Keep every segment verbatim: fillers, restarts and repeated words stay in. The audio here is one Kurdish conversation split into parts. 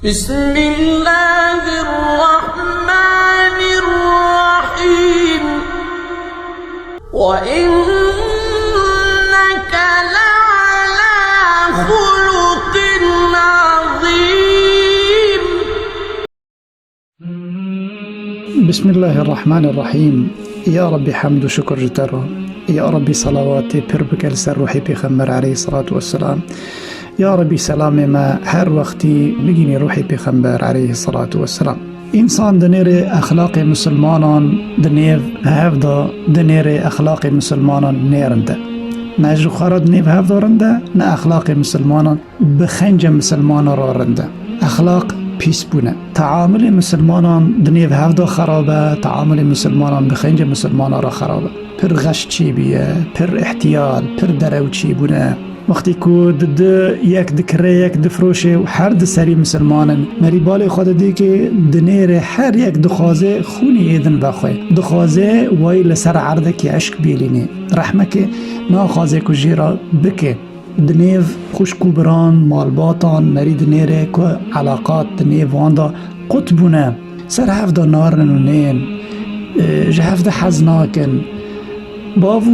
بسم الله الرحمن الرحيم. وإنك لعلى خلق عظيم. بسم الله الرحمن الرحيم. يا ربي حمد و şukir ji te re. Ya Rabbî, salawatê pir bike li ser ruhê Pêxember aleyhissalatu vesselam. Ya Rabbî, selamê me her wextî bigînî ruhê Pêxember aleyhissalatu vesselam. Însan dinêrê exlaqê misilmanan di nêv hev de dinêrê exlaqê misilmanan nêrinde. Ne ji xwe re di nêv hev de rinde, ne exlaqê misilmanan bi xence misilmana re rinde. Exlaq pîs bûne. Teamulê misilmanan di nêv hev de xerab e, teamulê misilmanan bi xence misilmana re xerab e. Pir xeş çêbûye, pir îhtiyal, pir derew çêbûne. Wextî ku di di yek dikire, yek difiroşe û her di serî misilman in. Merî balê xwe didê ke dinêre her yek dixwaze xûnê êdin vexwe. Dixwaze wayî li ser erdekî eşk bêlînê. Rehmekê naxwaze ku jê re bike. Di nêv xwişk û biran, malbatan, merî dinêre ku elaqat di nêv wan de qut bûne. Ser hev de narin û nên, e, ji hev de hez nakin. Bav û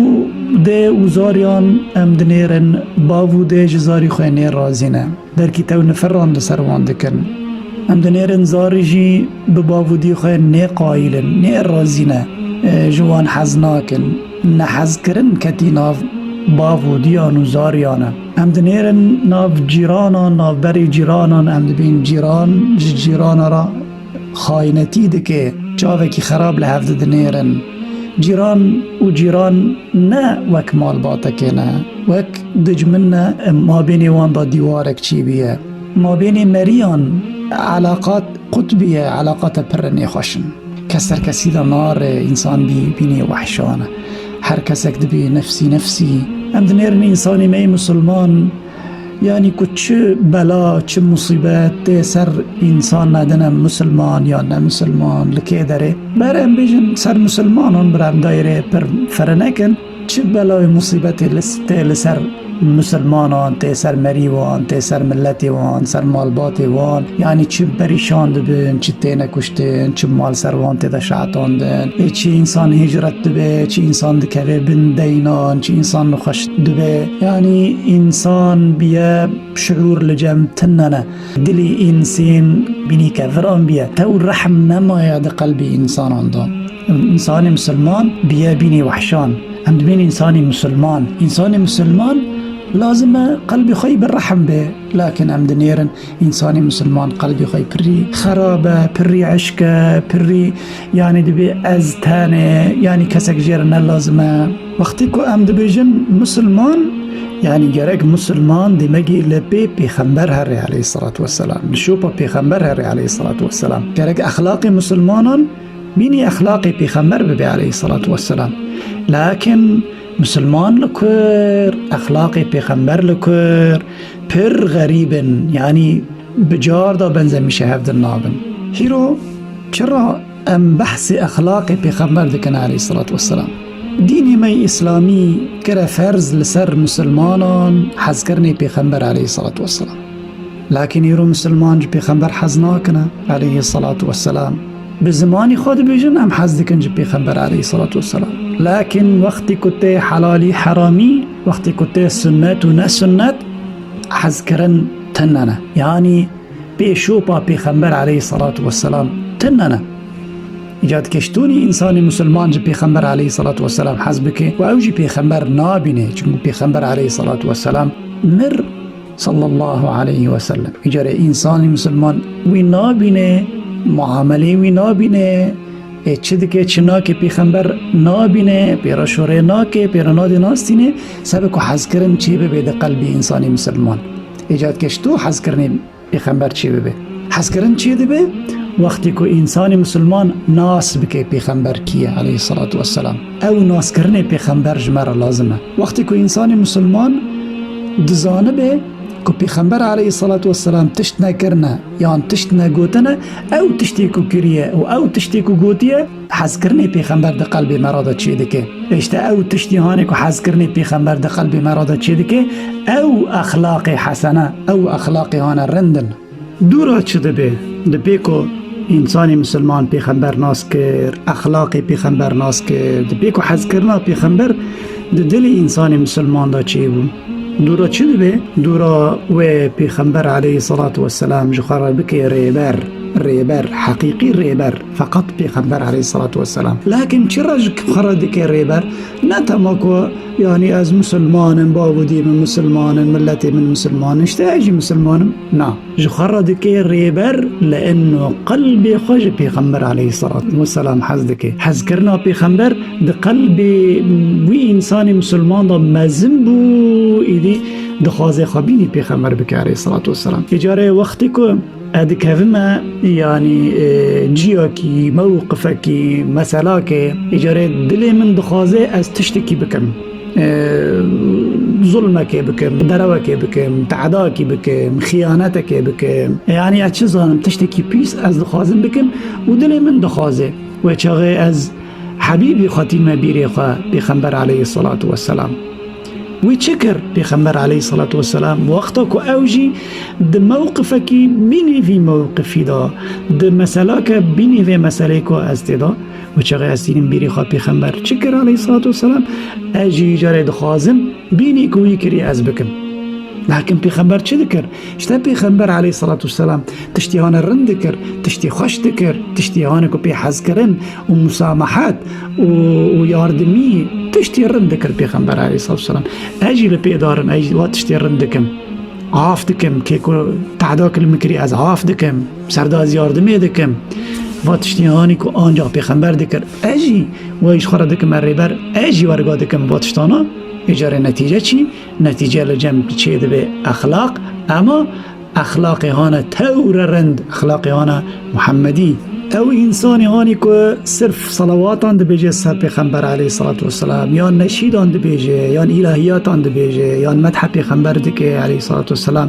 dê û zariyan em dinêrin, bav û dê ji zarî xwe nêrazî ne. Derkî tew nifiran li ser wan dikin. Em dinêrin zarî jî bi bav û dî xwe nê qayîl in, nê razî ne, e, ji wan hez nakin. Nehezkirin ketî nav bav û diyan û zariyan e. Em dinêrin nav cîranan, navberê cîranan, em dibên cîran ji cîrana re xayinetî dike, çavekî xerab li hev didinêrin. Cîran û cîran ne wek malbatekê ne, wek dijmin ne, mabênê wan de dîwarek çêbûye. Mabênê meriyan elaqat qut bûye, elaqate pir nêxweş in. Kes ser kesî de nare, însan bî, bînê wehşan e. Her kesek dibê nefsî nefsî. Em dinêrin însanê me yê misilman, yanî ku çi bela, çi musîbet tê ser însan nedine misilman ya ne misilman, li kê derê. Ber em bêjin ser misilmanan, bir em daîrê pir fire nekin. Çi belayê musîbetê li, tê li ser misilmanan, tê ser merî wan, tê ser miletê wan, ser malbatê wan. Yanî çi perîşan dibin, çi têne kuştin, çi mal ser wan tê de şehetandin. Ê çi însan hicret dibe, çi însan dikeve bin deynan, çi însan nexweş dibe. Yanî însan biye şiûr li cem tune ne. Dilê însên bînî keviran biye. Tew rehm nemaye di qelbê însanan de. Însanê misilman biye bînê wehşan. Em dibên însanê misilman. Însanê misilman lazim e qelbê xwe yî bi rehm be. Lakin em dinêrin însanê misilman qelbê xwe yî pirî xerab e, pirî eşk e, pirî, yanî dibê ez tenê, yanî kesek jê re ne lazim e. Wextê ku em dibêjin misilman, yanî gerek misilman demekî li pê pêxember here aleyhissalatu vesselam, li şopa pêxember here aleyhissalatu vesselam. Gerek exlaqê misilmanan bînî exlaqê pêxember bibe aleyhissalatu vesselam. Lakin misilman li kur, exlaqê pêxember li kur, pir xerîb in, yanî bi car de benzemîşe hev din nabin. Hîro çira em behsê exlaqê pêxember dikin aleyhissalatu vesselam? Dînê me yê îslamî kire ferz li ser misilmanan hezkirinê pêxember aleyhissalatu vesselam. Lakin îro misilman ji pêxember hez nakine aleyhissalatu vesselam. Bi zimanî xwe dibêjin, em hez dikin ji pêxember aleyhissalatu vesselam. Lakin wextî ku tê helalî heramî, wextî ku tê sunnet û ne sunnet, hezkirin tune ne. Yanî pê şopa pêxember aleyhissalatu vesselam tune ne. Îca dike ji tonî însanê misilman ji pêxember aleyhissalatu vesselam hez bike û ew jî pêxember nabîne, çimkû pêxember aleyhissalatu vesselam mir sallallahu aleyhi ve sellem. Îcarê însanê misilman wî nabîne, muamelê wî nabîne, ê çi dike, çi nake pêxember nabîne, pê re şorê nake, pê re nadê nastîne, sebe ku hezkirin çê bibe di qelbê însanê misilman. Îca dike ji to hezkirinê pêxember çê bibe. Hezkirin çê dibe, wextê ku însanê misilman nas bike pêxember kî ye aleyhissalatu vesselam. Ew naskirinê pêxember ji me re lazim e. Wextê ku însanê misilman dizanibe ku pêxember aleyhissalatu vesselam tişt nekirine yan tişt negotine, ew tiştê ku kiriye û ew tiştê ku gotiye, hezkirinê pêxember di qelbê me re de çê dike. Îşte ew tiştî hanê ku hezkirinê pêxember di qelbê me re de çê dike, ew exlaqê hesene, ew exlaqê hane rind in. Dûra çi dibe? Di pê ku însanê misilman pêxember nas kir, exlaqê pêxember nas kir, di pê ku hezkirina pêxember di dilê însanê misilman de çêbû. Dûra çi dibe? Dûra wê pêxember aleyhisselatu vesselam ji xwe re bike rêber, rêber, heqîqî rêber, feqet pêxember aleyhisselatu vesselam. Lakin çi re ji xwe re dike rêber? Ne tema ku, yanî, ez misilman im, bav û dî min misilman in, miletê min misilman in, işte ez jî misilman im. Na. Ji xwe re dike rêber, li enno qelbê xwe ji Pêxember aleyhisselatu vesselam hez dike. Hezkirina Pêxember di qelbê wî însanê misilman de mezin bû, îdî dixwaze xwe bînî Pêxember bike aleyhisselatu vesselam. Îcarê wextê ku e dikevime, yanî, e, ciyakî, mewqifekî, meselakê, îcarê dilê min dixwaze ez tiştekî bikim. E, zulmekê bikim, derewekê bikim, tedakî bikim, xiyanetekê bikim. Yanî ez çi zanim, tiştekî pîs ez dixwazim bikim û dilê min dixwaze. Wê çaxê ez Hebîbî xwe tîme bîrê xwe, Pêxember aleyhisselatu vesselam. Wî çi kir Pêxember aleyhisselatu vesselam? Wexta ku ew jî di mewqifekî bînî vî mewqifî de, di meselake bînî vê meseleyê ku ez tê de, wê çaxê ez tînim bîrê xwe Pêxember çi kir aleyhisselatu vesselam, ez jî îcarê dixwazim bînî ku wî kirî ez bikim. Lakin Pêxember çi dikir? Îşte Pêxember aleyhisselatu vesselam tiştî hane rind dikir, tiştî xweş dikir, tiştî hane ku pê hezkirin û musamahet û, û yardimî, tiştî rind dikir Pêxember aleyhisselatu vesselam. Ez jî li pê darim, ez jî wa tiştî rind dikim. Af dikim, kê ku tehda kir li min kirî ez af dikim, ser de ez yardimê dikim. Va tiştî hanî ku ancax Pêxember dikir, ez jî wa ji xwe re dikim rêber, ez jî werga dikim va tiştana. Îcarê netîce çi? Netîce li cem çê dibe exlaq, ema exlaqê hane tewre rind, exlaqê hane Muhemmedî. Ew însanê hanî ku sirf selawatan dibêje ser Pêxember aleyhisselatu vesselam, yan neşîdan dibêje, yan îlahiyatan dibêje, yan medhe Pêxember dike aleyhisselatu vesselam.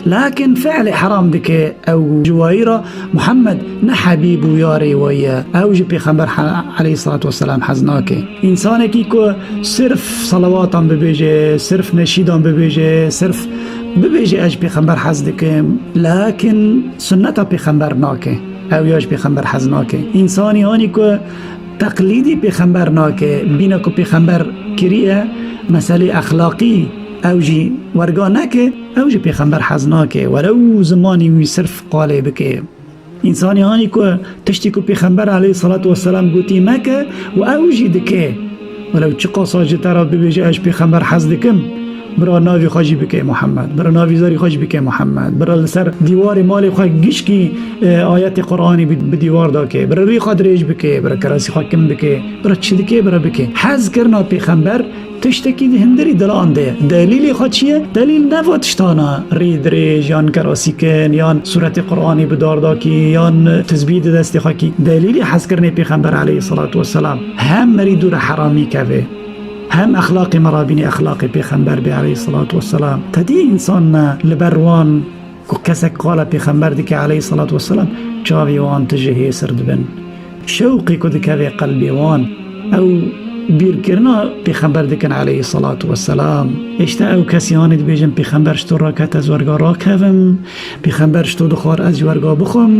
Lakin fiilê heram dike, ew ji wayî re Muhammed ne hebîb û yarê wayî ye. Ew ji Pêxember he-, aleyhisselatu vesselam hez nake. Însanekî ku sirf selawatan bibêje, sirf neşîdan bibêje, sirf bibêje ez ji Pêxember hez dikim, lakin sunneta Pêxember nake. Ew ya ji Pêxember hez nake. Însanî hanî ku teqlîdî Pêxember nake, bîna ku Pêxember kiriye, meselê exlaqî ew jî werga neke, ew ji Pêxember hez nake. Were û zimanî wî sirf qalê bike. Însanî hanî ku tiştî ku Pêxember aleyhisselatu vesselam gotî meke û ew jî dike. Welew çiqasa ji te re bibêje ez ji Pêxember hez dikim, bira navî xwe jî bike Muhammed, bira navî zarî xwe jî bike Muhammed, bira li ser dîwarê malê xwe gişkî, e, ayetê Quranî bi, bi dîwar de ke, bira rî xwe dirêj bike, bira kerasî xwe kim bike, bira çi dike, bira bike. Hezkirina Pêxember tiştekî di hundirî dilan de ye. Delîlê xwe çi ye? Delîl ne va tiştana rî dirêj yan kerasîkin yan sûretê Quranî bi dar dakî yan tizbî di destê xwe kî. Delîlê hezkirinê Pêxember aleyhisselatu vesselam hem merî dû re heramî keve, hem exlaqê me rabînî exlaqê Pêxember bê aleyhisselatu vesselam. Tedî însan ne li ber wan ku kesek qala Pêxember dike aleyhisselatu vesselam, çavê wan tije hêsir dibin. Şewqê ku dikeve qelbê wan, ew bîrkirina Pêxember dikin aleyhisselatu vesselam. Îşte ew kesî hanê dibêjin, Pêxember ji tu raket ez werga rakevim, Pêxember ji tu dixwar ez ji werga bixwim,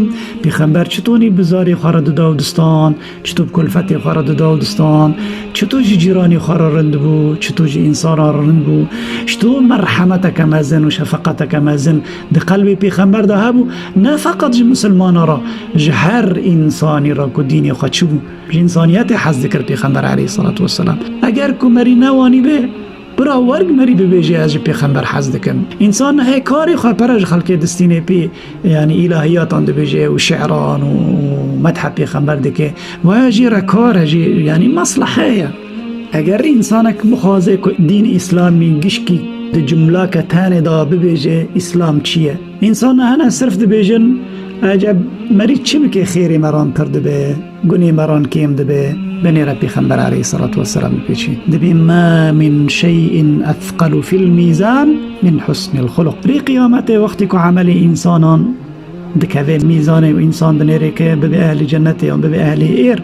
Pêxember çitonî bi zarê xwe re dida û distan, çito bi kulfetê xwe re dida û distan, çito ji cîranê xwe re rind bû, çito ji însanan re rind bû, çito merhemeteke mezin û şefeqeteke mezin di qelbê Pêxember de hebû, ne feqet ji misilmana re, ji her însanî re ku dînê xwe çi bû, ji însaniyetê hez dikir Pêxember aleyhisselatu vesselam. Eger ku merî newanî be, bira werg merî bibêje ez ji Pêxember hez dikim. Însan nehê karê xwe pere ji xelkê distînê pê, yanî îlahiyatan dibêje û şi'ran û medhe Pêxember dike. Waya jî re kar e jî, yanî meslehe ye. Eger însanek bixwaze ku dîn îslamî gişkî di cumlake tenê de bibêje îslam çi ye? Însan hene sirf dibêjin, eceb merî çi bike xêrê me ran pir dibe, gunê me ran kêm dibe, binêre Pêxember aleyhisselatu vesselam bipêçî. Dibê ma min şey'in ethqalu fil mîzan min husnil xuluq. Rê qiyametê wextê ku emelê însanan dikeve mîzanê û însan dinêrê ke bibe ehlî cennetê yan bibe ehlî êr,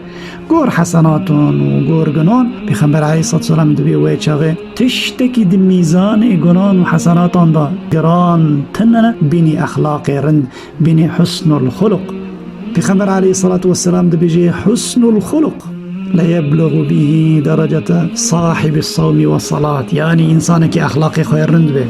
gor hesenatan û gor gunan. Pêxember aleyhissalatu vesselam dibê wê çaxê tiştekî di mîzanê gunan û hesenatan de giran tune bînî exlaqê rind, bînî husnul xuluq. Pêxember aleyhissalatu vesselam dibêje, husnul xuluq le yebluğu bihi derecete sahibi sawmi ve salat. Yanî însanekî exlaqê xwe rind be,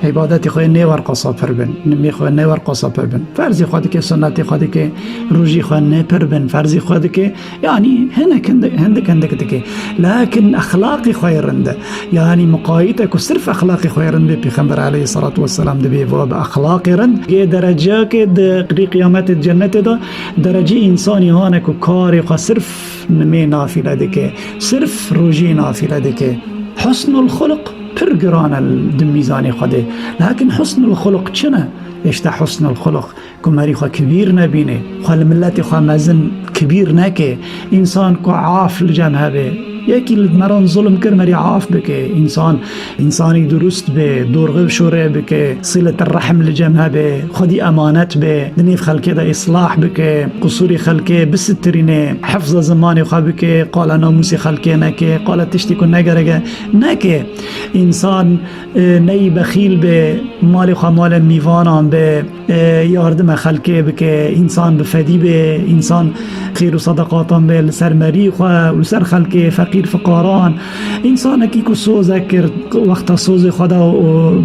îbadetê xwe nêwer qasa pir bin, nimê xwe nêwer qasa pir bin. Ferzê xwe dike, sunnetê xwe dike, rojî xwe ne pir bin, ferzê xwe dike, yanî hinek hindik, hindik hindik dike. Lakin exlaqê xwe yê rind e. Yanî muqayîte ku sirf exlaqê xwe yê rind bê, Pêxember aleyhissalatu vesselam dibê va bi exlaqê rind. Gê dereceyeke di qirî qiyametê di cennetê de, derecê însanî hane ku karê xwe sirf nimê nafîle dike, sirf rojî nafîle dike. Husnul xuluq pir giran e di mîzanê Xwedê. Lakin husnul xuluq çi ne? Îşte husnul xuluq. Ku merî xwe kibîr nebîne, xwe li miletê xwe mezin kibîr neke. Însan ku af li cem hebe, yekî li me re zulm kir, merî af bike. Însan, însanî durust be, dorxe şore bike, silet rehm li cem hebe, xwedî emanet be, di nêv xelkê de îslah bike, qusûrê xelkê bisitirîne, hifza zimanê xwe bike, qala namûsê xelkê neke, qala tiştê ku negereke neke. Însan, e, neyî bexîl be, malê xwe male mîvanan be, e, yardime xelkê bike, însan bi fedî be, însan xêr û sedeqatan be li ser merî xwe û li ser xelkê, feqîr fiqaran. Însanekî ku soze kir, wexta sozê xwe da û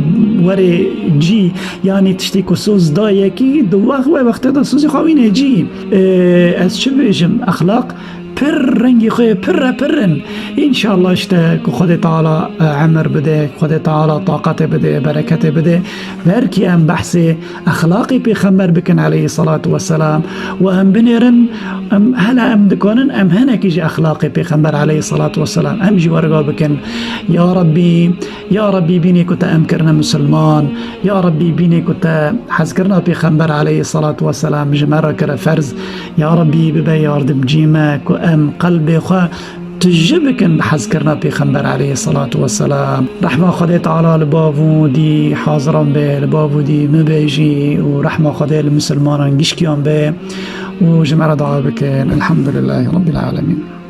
werê cî, yanî tiştê ku soz da yekî, di wex-, wê wextê de sozê xwe wîne cî. E, ez çi bêjim? Exlaq pir rengê xwe yê pir re pir in. Înşallah işte ku Xwedê Teala, e, emir bide, Xwedê Teala taqetê bide, bereketê bide. Belkî em behsê exlaqê Pêxember bikin aleyhissalatu vesselam û em binêrin, em, hela em dikanin, em hinekî ji exlaqê Pêxember aleyhissalatu vesselam em jî werga bikin. Ya Rabbî, ya Rabbî bînê ku te em kirine musulman, ya Rabbî bînê ku te hezkirina Pêxember aleyhissalatu vesselam ji me re kire ferz, ya Rabbî bibe yardimcî me ku em qelbê xwe tije bikin bi hezkirina Pêxember aleyhissalatu vesselam. Rehma Xwedê Teala li bav û dî haziran be, li bav û dî min be jî û rehma Xwedê li misilmanan gişkiyan be û ji me re dua bikin. Elhamdulillahî Rabbil Alemin.